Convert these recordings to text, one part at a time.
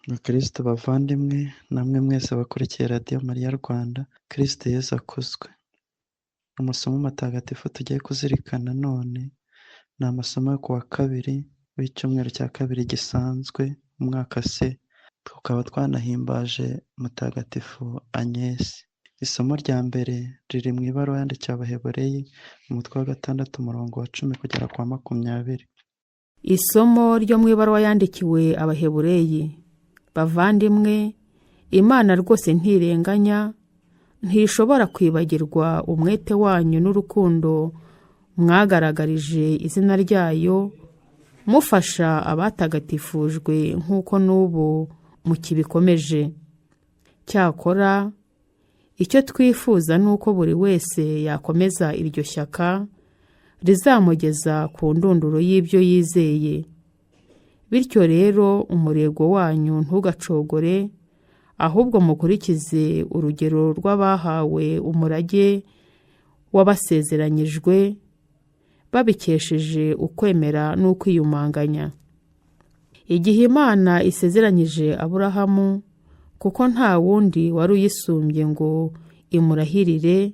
Bakristu bavandimwe, namwe mwese bakurikiye Radiyo Mariya Rwanda, Kristu Yezu akuzwe. Amasomo matagatifu tugiye kuzirikana none ni amasomo yo ku wa kabiri w'icyumweru cya kabiri gisanzwe umwaka C, tukaba twanahimbaje Mutagatifu Agnes. Isomo rya mbere riri mu ibaruwa yandikiwe Abahebureyi, umutwe wa 6 umurongo wa 10 kugera ku wa 20. Isomo ryo mu ibaruwa yandikiwe Abahebureyi. Bavandimwe, Imana rwose ntirenganya, ntishobora kwibagirwa umwete wanyu n'urukundo mwagaragarije izina ryayo, mufasha abatagatifujwe nk'uko n'ubu mukibikomeje. Cyakora icyo twifuza ni uko buri wese yakomeza iryo shyaka rizamugeza ku ndunduro y'ibyo yizeye. Bityo rero umurego wanyu ntugacogore, ahubwo mukurikize urugero rw'abahawe umurage w'abasezeranyijwe babikesheje ukwemera n'ukwiyumanganya. Igihe Imana isezeranyije Aburahamu, kuko nta wundi wari uyisumbye ngo imurahirire,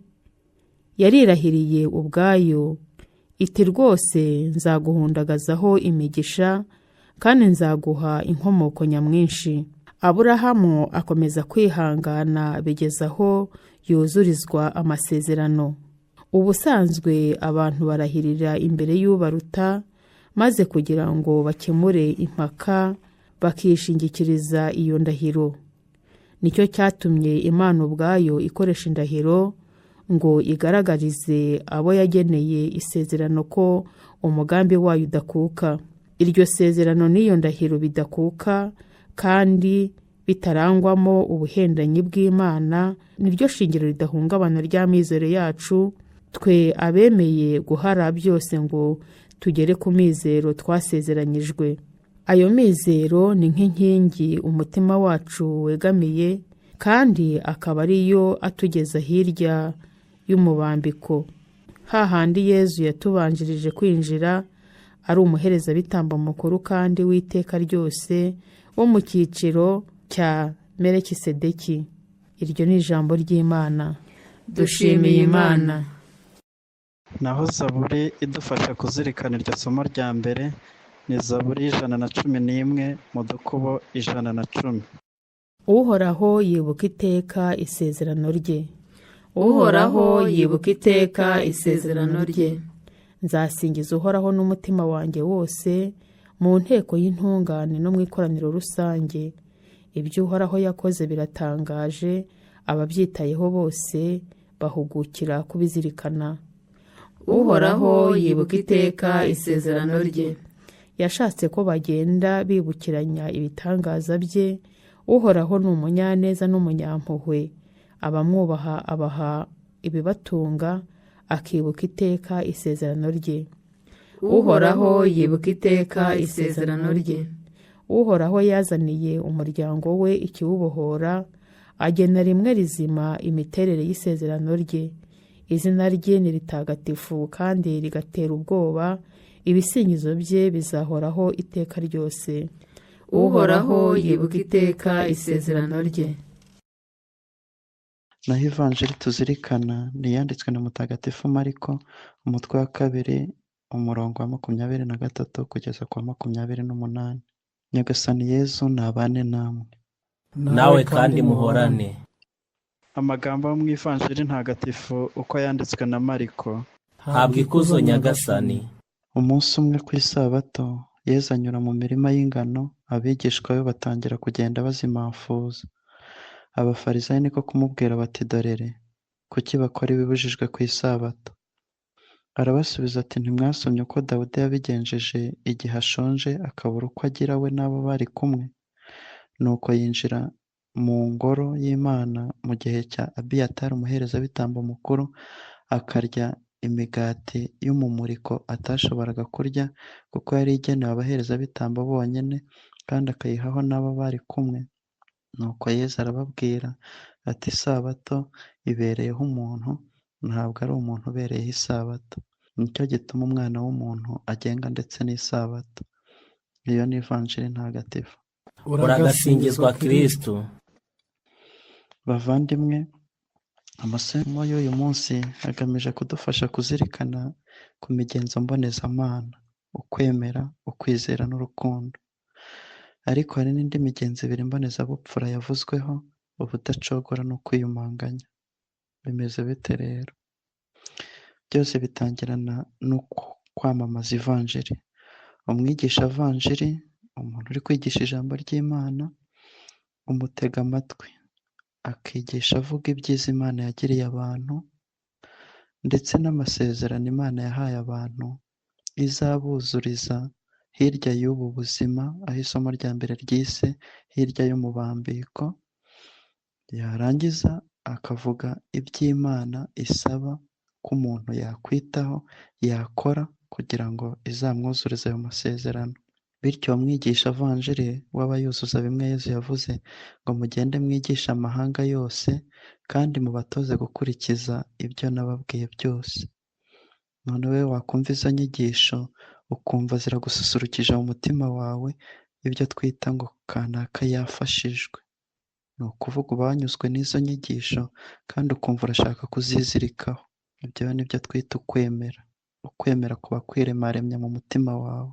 yarirahiriye ubwayo iti: "Rwose nzaguhundagazaho imigisha kandi nzaguha inkomoko nyamwinshi." Aburahamu akomeza kwihangana bigeza aho yuzurizwa amasezerano. Ubusanzwe abantu barahirira imbere y'ubaruta, maze kugira ngo bakemure impaka bakishingikiriza iyo ndahiro. Nicyo cyatumye Imana ubwayo ikoresha indahiro ngo igaragarize abo yageneye isezerano ko umugambi wayo udakuka. Iryo sezerano n'iyo ndahiro bidakuka kandi bitarangwamo ubuhendanyi bw'Imana niryo shingiro ridahungabana ry'amizero yacu, twe abemeye guhara byose ngo tugere ku mizero twasezeranyijwe. Ayo mizero ni nk'inkingi umutima wacu wegamiye, kandi akaba ariyo atugeza hirya y'umubambiko, hahandi Yezu yatubanjirije kwinjira ari umuherezabitambo mukuru kandi w'iteka ryose wo mu cyiciro cya Melikisedeki. Iryo ni ijambo ry'Imana. Dushimiye Imana. Naho zaburi idufasha kuzirikana iryo somo rya mbere ni Zaburi 111 mu dukubo 110. Uhoraho yibuka iteka isezerano rye. Uhoraho yibuka iteka isezerano rye. Nzasingiza Uhoraho n'umutima wanjye wose mu nteko y'intungane no mu ikoraniro rusange. Ibyo Uhoraho yakoze biratangaje, ababyitayeho bose bahugukira kubizirikana. Uhoraho yibuka iteka isezerano rye. Yashatse ko bagenda bibukiranya ibitangaza bye. Uhoraho ni umunyaneza n'umunyampuhwe, abamwubaha abaha ibibatunga, akibuka iteka isezerano rye. Uhoraho yibuka iteka isezerano rye. Uhoraho yazaniye umuryango we ikiwubohora, agena rimwe rizima imiterere y'isezerano rye. Izina rye ni ritagatifu kandi rigatera ubwoba, ibisingizo bye bizahoraho iteka ryose. Uhoraho yibuka iteka isezerano rye. Naho ivanjiri tuzirikana ni iyanditswe na Mutagatifu Mariko, umutwe wa 2 umurongo wa 23 kugeza ku wa 28. Nyagasani Yezu nabane namwe. Nawe kandi muhorane. Amagambo yo mu ivanjiri ntagatifu uko yanditswe na Mariko. Habwa ikuzo, Nyagasani. Umunsi umwe ku isabato, Yezu anyura mu mirima y'ingano, abigishwa be batangira kugenda bazimamfuza. Abafarisayo niko kumubwira bati: "Dorere, kuki bakora ibibujijwe ku isabato?" Arabasubiza ati: "Ntimwasomye uko Dawudi yabigenjeje igihe ashonje akabura uko agira we n'abo bari kumwe? Nuko yinjira mu ngoro y'Imana mu gihe cya Abiyatari umuherezabitambo mukuru, akarya imigati y'umumuriko atashoboraga kurya kuko yari igenewe abaherezabitambo bonyine, kandi akayihaho n'abo bari kumwe." Nuko Yezu arababwira ati: "Isabato ibereyeho umuntu, ntabwo ari umuntu ubereyeho isabato. Nicyo gituma Umwana w'umuntu agenga ndetse n'isabato." Iyo ni ivanjiri ntagatifu. Uragasingizwa Kristu. Bavandimwe, amasomo y'uyu munsi agamije kudufasha kuzirikana ku migenzo mbonezamana, ukwemera, ukwizera n'urukundo. Ariko hari n'indi migenzo ibiri mbonezabupfura yavuzweho, ubudacogora n'ukwiyumanganya. Bimeze bite rero? Byose bitangirana no kwamamaza ivanjiri. Umwigisha vanjiri, umuntu uri kwigisha ijambo ry'Imana, umutega amatwi, akigisha avuga ibyiza Imana yagiriye abantu, ndetse n'amasezerano Imana yahaye abantu izabuzuriza hirya y'ubu buzima, aho isomo rya mbere ryise hirya y'umubambiko, yarangiza akavuga iby'Imana isaba ko umuntu yakwitaho, yakora kugira ngo izamwuzurize ayo masezerano. Bityo umwigisha vanjiri waba yuzuza bimwe Yezu yavuze ngo mugende mwigishe amahanga yose kandi mubatoze gukurikiza ibyo nababwiye byose. None wowe wakumva izo nyigisho ukumva ziragususurukije mu mutima wawe, ibyo twita ngo kanaka yafashijwe. Ni ukuvuga uba wanyuzwe n'izo nyigisho kandi ukumva urashaka kuzizirikaho. Ibyo ni byo twita ukwemera. Ukwemera kuba kwiremaremye mu mutima wawe.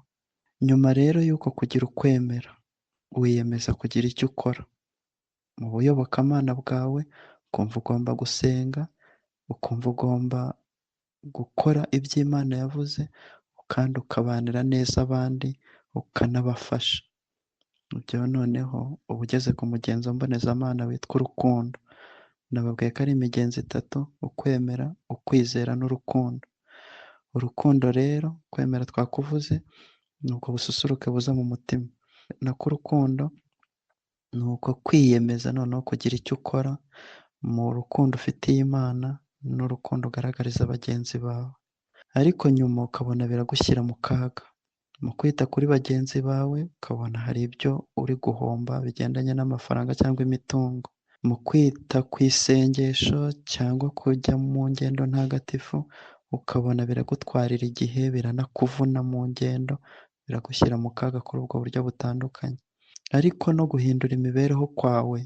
Nyuma rero y'uko kugira ukwemera, wiyemeza kugira icyo ukora. Mu buyobokamana bwawe, ukumva ugomba gusenga, ukumva ugomba gukora ibyo Imana yavuze, kandi ukabanira neza abandi, ukanabafasha. Ibyo noneho uba ugeze ku mugenzo mbonezamana witwa urukundo. Nababwiye ko ari imigenzo itatu: ukwemera, ukwizera n'urukundo. Urukundo rero, kwemera twakuvuze, ni ubwo bususuruke buza mu mutima. Nako urukundo ni uko kwiyemeza noneho kugira icyo ukora mu rukundo ufitiye Imana n'urukundo ugaragariza bagenzi bawe. Ariko nyuma ukabona biragushyira mu kaga. Mu kwita kuri bagenzi bawe ukabona hari ibyo uri guhomba bigendanye n'amafaranga cyangwa imitungo. Mu kwita ku isengesho cyangwa kujya mu ngendo ntagatifu ukabona biragutwarira igihe, biranakuvuna mu ngendo, biragushyira mu kaga kuri ubwo buryo butandukanye. Ariko no guhindura imibereho kwawe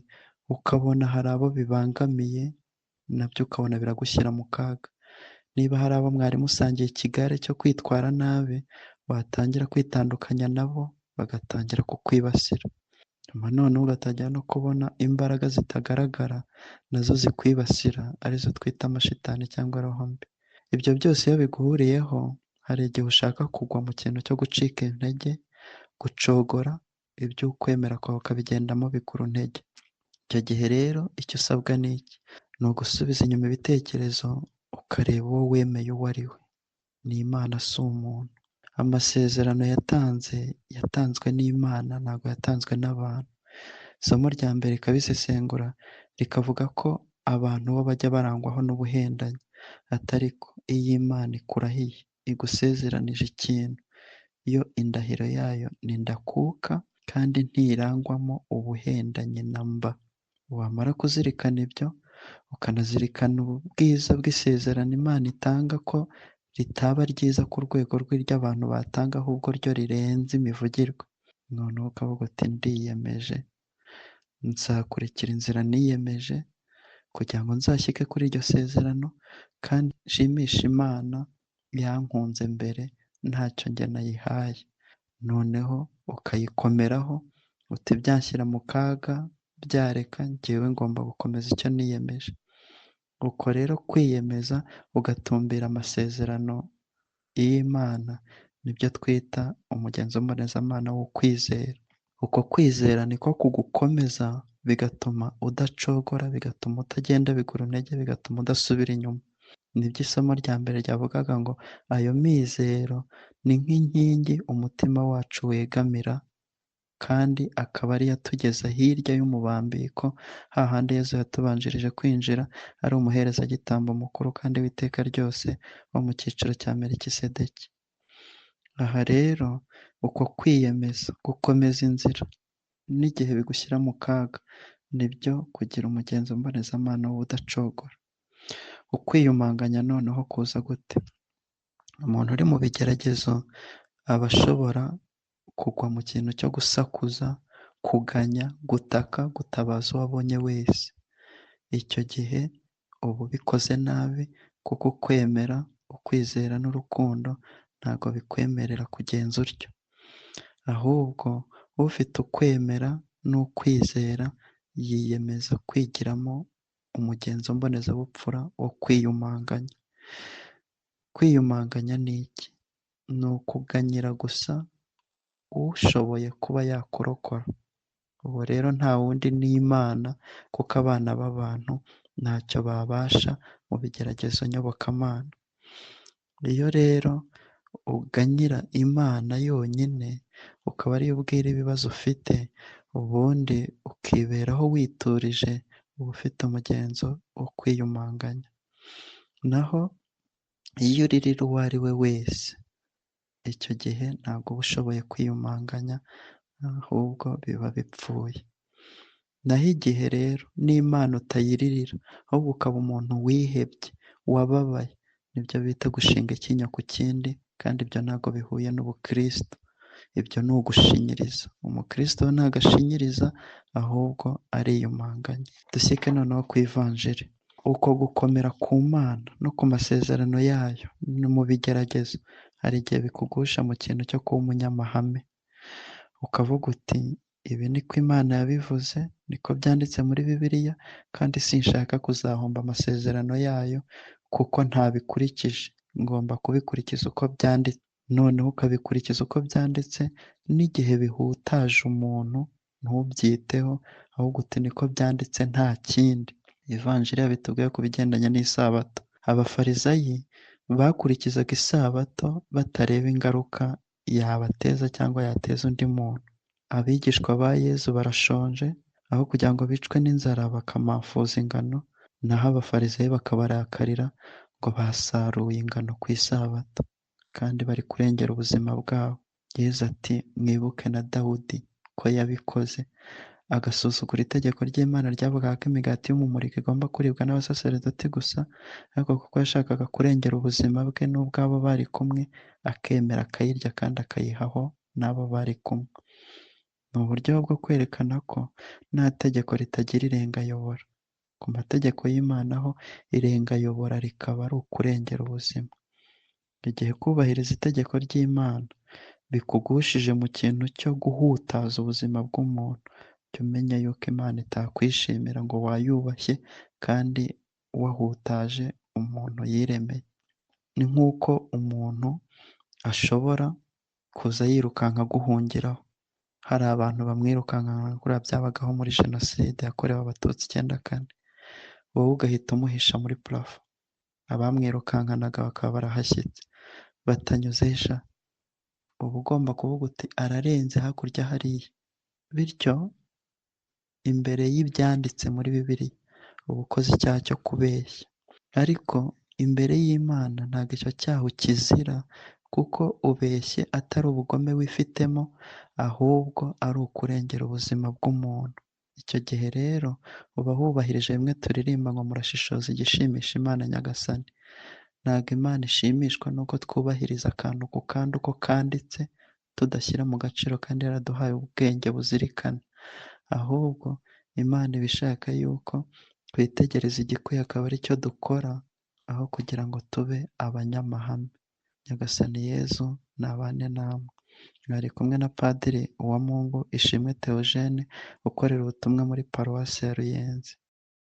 ukabona hari abo bibangamiye, nabyo ukabona biragushyira mu kaga. Niba hari abo mwari musangiye ikigare cyo kwitwara nabi, watangira kwitandukanya nabo bagatangira kukwibasira. Nyuma noneho ugatangira no kubona imbaraga zitagaragara nazo zikwibasira, arizo twita amashitani cyangwa roho mbi. Ibyo byose iyo biguhuriyeho, hari igihe ushaka kugwa mu kintu cyo gucika intege, gucogora, ibyo ukwemera kwawe ukabigendamo bigura intege. Icyo gihe rero icyo usabwa ni iki? Ni ugusubiza inyuma ibitekerezo, ukareba uwo wemeye uwo ari we. Ni Imana si umuntu. Amasezerano yatanze, yatanzwe n'Imana, ntabwo yatanzwe n'abantu. Isomo rya mbere rikabisesengura, rikavuga ko abantu bo bajya barangwaho n'ubuhendanyi. Atari ko iyo Imana ikurahiye, igusezeranije ikintu, yo indahiro yayo ni ndakuka kandi ntirangwamo ubuhendanyi na mba. Wamara kuzirikana ibyo, ukanazirikana ubwiza bw'isezerano Imana itanga ko ritaba ryiza ku rwego rw'iry'abantu batanga, ahubwo ryo rirenze imivugirwe. Noneho ukavuga uti ndiyemeje, nzakurikira inzira niyemeje kugira ngo nzashyike kuri iryo sezerano kandi nshimishe Imana yankunze mbere ntacyo njye nayihaye. Noneho ukayikomeraho uti byanshyira mu kaga byareka, njyewe ngomba gukomeza icyo niyemeje. Uko rero kwiyemeza ugatumbira amasezerano y'Imana nibyo twita umugenzo mbonezamana wo kwizera. Uko kwizera niko kugukomeza, bigatuma udacogora, bigatuma utagenda bigura intege, bigatuma udasubira inyuma. Nibyo isomo rya mbere ryavugaga ngo ayo mizero ni nk'inkingi umutima wacu wegamira, kandi akaba ariyo atugeza hirya y'umubambiko, hahandi Yezu yatubanjirije kwinjira ari umuherezagitambo mukuru kandi w'iteka ryose wo mu cyiciro cya Melikisedeki. Aha rero uko kwiyemeza gukomeza inzira n'igihe bigushyira mu kaga, nibyo kugira umugenzo mbonezamana w'ubudacogora. Ukwiyumanganya noneho kuza gute? Umuntu uri mu bigeragezo aba ashobora kugwa mu kintu cyo gusakuza, kuganya, gutaka, gutabaza uwo abonye wese. Icyo gihe uba ubikoze nabi kuko ukwemera, ukwizera n'urukundo ntabwo bikwemerera kugenza utyo. Ahubwo ufite ukwemera n'ukwizera yiyemeza kwigiramo umugenzo mbonezabupfura wo kwiyumanganya. Kwiyumanganya ni iki? Ni ukuganyira gusa ushoboye kuba yakurokora. Ubu rero nta wundi ni Imana, kuko abana b'abantu ntacyo babasha mu bigeragezo nyobokamana. Iyo rero uganyira Imana yonyine, ukaba ariyo ubwira ibibazo ufite, ubundi ukiberaho witurije, uba ufite umugenzo wo kwiyumanganya. Naho iyo uririra uwo ari we wese, icyo gihe ntabwo uba ushoboye kwiyumanganya, ahubwo biba bipfuye. Naho igihe rero n'Imana utayiririra, ahubwo ukaba umuntu wihebye, wababaye, nibyo bita gushinga icyinyo ku kindi, kandi ibyo ntabwo bihuye n'ubukristo. Ibyo ni ugushinyiriza. Umukristo we ntabwo ashinyiriza, ahubwo ariyumanganya. Dushyike noneho ku ivanjiri. Uko gukomera ku Mana no ku masezerano yayo ni mu bigeragezo, hari igihe bikugusha mu kintu cyo kuba umunyamahame. Ukavuga uti ibi niko Imana yabivuze, niko byanditse muri Bibiliya, kandi sinshaka kuzahomba amasezerano yayo kuko ntabikurikije. Ngomba kubikurikiza uko byanditse. Noneho ukabikurikiza uko byanditse, n'igihe bihutaje umuntu ntubyiteho, ahubwo uti niko byanditse nta kindi. Ivanjiri yabitubwiye ku bigendanye n'isabato. Abafarizayi bakurikizaga isabato batareba ingaruka yabateza cyangwa yateza undi muntu. Abigishwa ba Yezu barashonje, aho kugira ngo bicwe n'inzara bakamafuza ingano, naho abafarizayi bakabarakarira ngo basaruye ingano ku isabato, kandi bari kurengera ubuzima bwabo. Yezu ati mwibuke na Dawudi ko yabikoze, agasuzugura itegeko ry'Imana ryavugaga ko imigati y'umumuriko igomba kuribwa n'abasaseredoti gusa, ariko kuko yashakaga kurengera ubuzima bwe n'ubw'abo bari kumwe, akemera akayirya kandi akayihaho n'abo bari kumwe. Ni uburyo bwo kwerekana ko nta tegeko ritagira irengayobora. Ku mategeko y'Imana ho irengayobora rikaba ari ukurengera ubuzima. Igihe kubahiriza itegeko ry'Imana bikugushije mu kintu cyo guhutaza ubuzima bw'umuntu, jya umenya yuko Imana itakwishimira ngo wayubashye kandi wahutaje umuntu yiremeye. Ni nk'uko umuntu ashobora kuza yirukanka aguhungiraho. Hari abantu bamwirukankana kuriya byabagaho muri Jenoside yakorewe Abatutsi 94, wowe ugahita umuhisha muri purafo, abamwirukankanaga bakaba barahashyitse batanyuze sha, uba ugomba kuvuga uti ararenze hakurya hariya. Bityo imbere y'ibyanditse muri Bibiliya uba ukoze icyaha cyo kubeshya, ariko imbere y'Imana ntabwo icyo cyaha ukizira, kuko ubeshye atari ubugome wifitemo, ahubwo ari ukurengera ubuzima bw'umuntu. Icyo gihe rero uba wubahirije bimwe turirimba ngo murashishoza igishimisha Imana Nyagasani. Ntabwo Imana ishimishwa n'uko twubahiriza akantu ku kandi uko kanditse, tudashyira mu gaciro kandi yaraduhaye ubwenge buzirikana. Ahubwo Imana iba ishaka yuko twitegereza igikwiye akaba aricyo dukora, aho kugira ngo tube abanyamahame. Nyagasani Yezu nabane namwe. Mwari kumwe na Padiri Uwamungu Ishimwe Theogene, ukorera ubutumwa muri Paruwasi ya Ruyenzi.